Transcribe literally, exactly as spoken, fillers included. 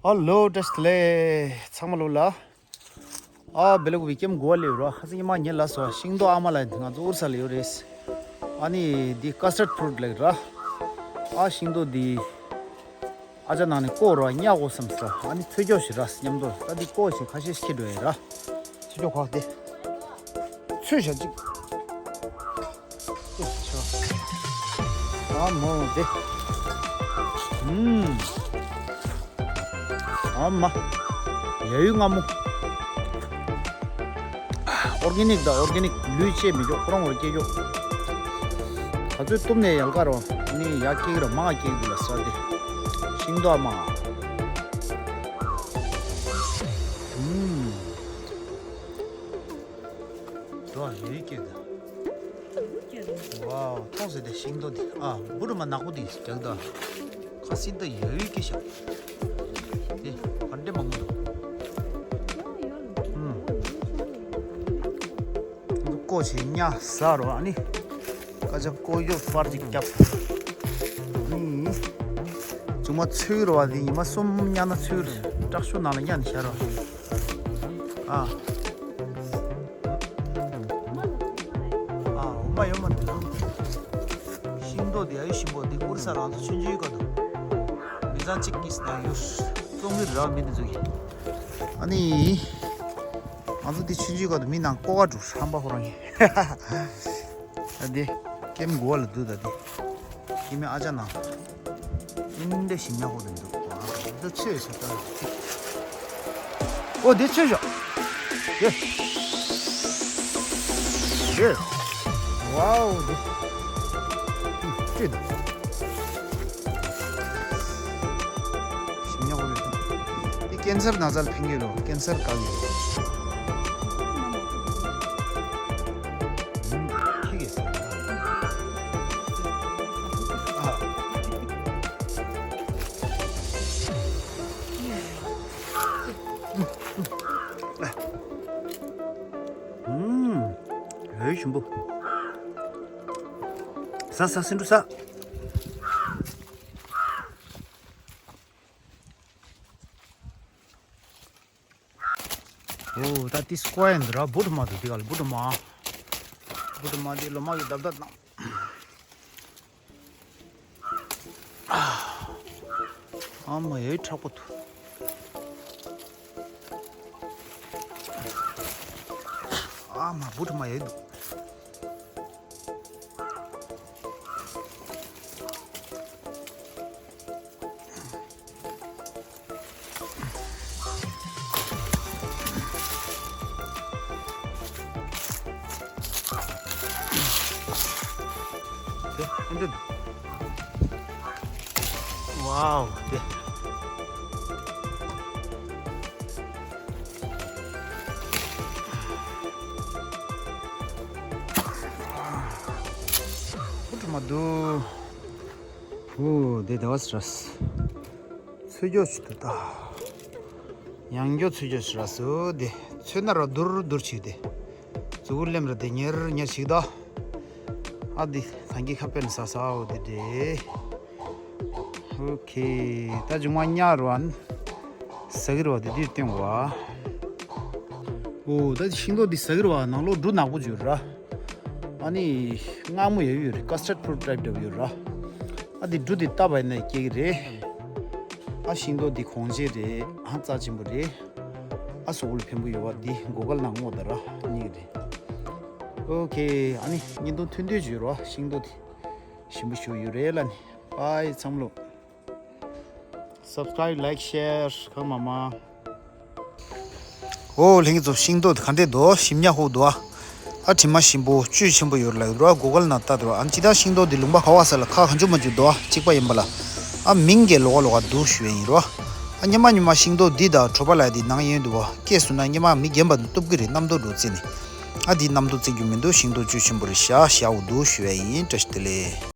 ཨ་ལོ། བཀྲ་ཤིས་བདེ་ལེགས་ཚང་མ་ལོ་ལ། ཨ་བེ་ལ་ཀུ་བི་ཀེམ་གོ་ལེ་རོ། ཁ་སང་ཉི་མ་ཉེ་ལ་སོ་ཤིང་ཏོག་ཨ་མ་ལ་ང་ཚོ་ཨུར་ས་ལ་ཡོད་རེད། ཨ་ནི་འདི་ཀ་སི་ཊར་ཕུ་རུཊ་ལེགས་ར། ཨ་ཤིང་ཏོག་འདི་ཨ་ཅག་ནང་ནས་བཀོག་རོ་ཉག་གོ་བསམ་སོ། ཨ་ནི་ཚོས་སྐྱོགས་ཤིག་ར་སྙམ་དོ། ད་འདི་བཀོག་ཞིག་ཁ་ཤས་ཤིག་འགྲོ་ཡ་ར། ཚོས་སྐྱོགས་ཁོག་དེ། ཚོས་ཞག་ཅིག་ཨ་མོ་དེ། ཨུམ། ཨ་མ། ཡ་ཡུ་ང་མོ། ཨོར་གེ་ནིག་དང་ཨོར་གེ་ནིག་ལུས་བཅད་མི་འཇོག་ཁོ་རང་ངོར་སྐྱེ་འཇོག་ག་ཚོད་གཏུབ་ནས་ཡལ་ག་རོ། ནི་ཡ་སྐྱེ་གི་རོ་མང་སྐྱེ་གི་འདུག་ལ་ས་དེ། ཤིང་ཏོག་མ། ཨུམ། འགྲོ་ཡོད་ཀྱི་ད། ཝའོ། ཐོག་ཟེར་ཏེ་ཤིང་ཏོག་འདི་ཨ་འབུ་རུ་མ་ནག་པོ་འདི་རྒྱག་ད། ཁ་སིན་ད་ཡོད་ཀྱི་ཤག་དེ་ག་འདྲེ་མང་པོ་འདུག་ཨུམ། འདི་ཀོ་ཆེ་ཉ་ཟ་རོ། ཨ་ནི་ཀ་ཅག་ཀོ་ཡོ་པར་ཅིག་རྒྱབ། ཨུམ། ཅུང་མ་ཚོས་རོ་བ་འདི་ཉི་མ་གསུམ་ཉ་ན་ཚོས་རོ། སྐྲག་ཤོ་ནང་ལ་ཉ་ནི་ཤ་རོ། ཨ། ཨ་འོ་མ་ཡོད་མ་འདུག་ཤིང་ཏོག་འདི་ཨ་ཡུ་ཤིང་པོ་འདི་ཀུར་ས་རང་ཚོ་ཆུང་ཆུང་ག་འདུག་མི་ཚང་གཅིག་གིས་ན་ཡུ་བཙོང་གི་ར་མི་འདི་ཚོ་གི། ཨ་ནི་ང་ཚོ་འདི་ཆུང་ཆུང་ག་འདུག་མི་ནང་ཀོ་ག་འགྲོ་ཧམ་པ་ཧོ་རང་ཡིན། ཨ་འདི་ཀེམ་གོ་ལ་འདུག་ད་འདི། ཀེམ་ཨ་ཅག་ནང་། ཨིན་འདྲ་ཞིམ་ཉག་པོ་དེ་འདུག་འདི་ཆོས་ཤ་སྟག་ཅིག་ཨོ་འདི་ཆོས་ཤ། དེ། དེ། ཝའོ་འདི། ཅི་འདུག་ཞིམ་ཉག་པོ་རེད། འདི་ཀན་སར་ན་ཚ་ལ་ཕན་གྱི་རེད། ཀན་སར་བཀག་གི་རེད། ཁྱི་གིས་ཟ། ཨ། ཨུམ། འོད་ཞིམ་པོ། ཟ་ཟ་སེ་འབྲུ་ཟ། ཨོ་ད་ཏི་སྐོ་ཡན་འདི་ར་བུ་དུ་མ་འདུག་འདི་ག་ལ་བུ་དུ་མ། བུ་དུ་མ་འདི་ལོ་མ་གི་རྡབ་རྡབ་གནང་། ཨ་མ་ཡོད་མཁྲེགས་པོ་འདུག་ཨ་མ་བུ་དུ་མ་ཡོད་འདུག་དེ་ཨེ་འདྲ་འདུག་ཝའོ་དེ། ཨུ་ཁྲུ་མ་འདུག་ཨོ་དེ་དེ་བ་སི་ར་སི། ཚོས་སྐྱོགས་ཆུ་དུ་ད། ཡང་སྐྱོགས་ཚོས་སྐྱོགས་ཆུ་ར་སོ་དེ། ཚོས་ན་ར་དུར་དུར་ཆིག་དེ། ཙུ་གུ་ལེམ་ར་དེ་ཉེར་ཉེར་ཆིག་ད། ཨ་དེ་ཐང་གི་ཁ་པན་ས་ས་འོ་དེ་དེ། ཨོ་ཁེ། ད་ཇུང་མ་ཉ་རུ་ཨན། ཟ་གི་རུ་བ་དེ་དུས་སྟོན་བ། ཨོ་ད་ཤིང་ཏོག་འདི་ཟ་གི་རུ་བ་ནང་ལོགས་འབྲུ་ནག་པོ་ཅིག་ཡོད་ར། ཨ་ནི་མངར་མོ་ཡོད་ཡོད་རེད། ཀ་སི་ཊར་ཕུ་རུ་ཊི་ཊའིབ་འདྲ་པོ་ཡོད་ར། ཨ་འདི་འབྲུ་འདི་བཏབ་པ་ཡིན་ན་སྐྱེ་གི་རེད། ཨ་ཤིང་ཏོག་འདི་གོང་ཆེ་རེད། ཨ་རྩ་ཆེན་པོ་རེད། ཨ་གཟུགས་པོ་ལ་ཕན་པོ་ཡོད་པ་འདི་གོ་གལ་ནང་སྔོག་ད་ར་གཉིས་ཀྱི་རེད། ཨོ་ཁེ། ཨ་ནི་བརྙན་ཐུང་ཐུང་ཐུང་ཅིག་ཡོད་ར། ཤིང་ཏོག་འདི་ཞིམ་པོ་ཞིག་ཡོད་རེད་ལ་ནི། པའི་ཚང་མ་ལོ། སབ་སི་ཀ་རའིབ་ལའིཀ་ཤེར་གང་མ་མ། ཨོ་ལྷན་རྒྱས་ཚོ་ཤིང་ཏོག་ག་འདྲས་འདུག་ཞིམ་ཉག་ཧུག་འདུག་ཨ་དྲི་མ་ཞིམ་པོ་བཅུད་ཆེན་པོ་ཡོད་ལ་ཡོད་ར་གོ་གལ་ན་ལྟ་འདུག་ཨ་ཅི་ད་ཤིང་ཏོག་འདི་ལུང་པ་ག་བ་ས་ལ་ཁ་གང་བྱུང་མ་བྱུང་འདུག་ཨ་གཅིག་པ་ཡིན་པ་ལ། ཨ་མིང་གི་ལོག་ལོག་འདུག་ཞུ་ཡ་ཡིན་ར། ཨ་སྙེ་མ་སྙེ་མ་ཤིང་ཏོག་འདི་དང་གྲོ་པ་ལ་འདི་ནང་ཡོད་འདུག་བ་སྐྱེས་སོང་ན་སྙེ་མ་མི་རྒན་པ་འདི་གཏུབ་གི་རེད། རྣམ་རྟོག་འགྲོ་རྩིས་ནི། ཨ་འདི་རྣམ་རྟོག་རྩི་རྒྱུ་མི་འདུག་ཤིང་ཏོག་བཅུད་ཆེན་པོ་རེད་ཤ་ཤའོ་འདུག་ཞུ་ཡ་ཡིན། བཀྲ་ཤིས་བདེ་ལེགས།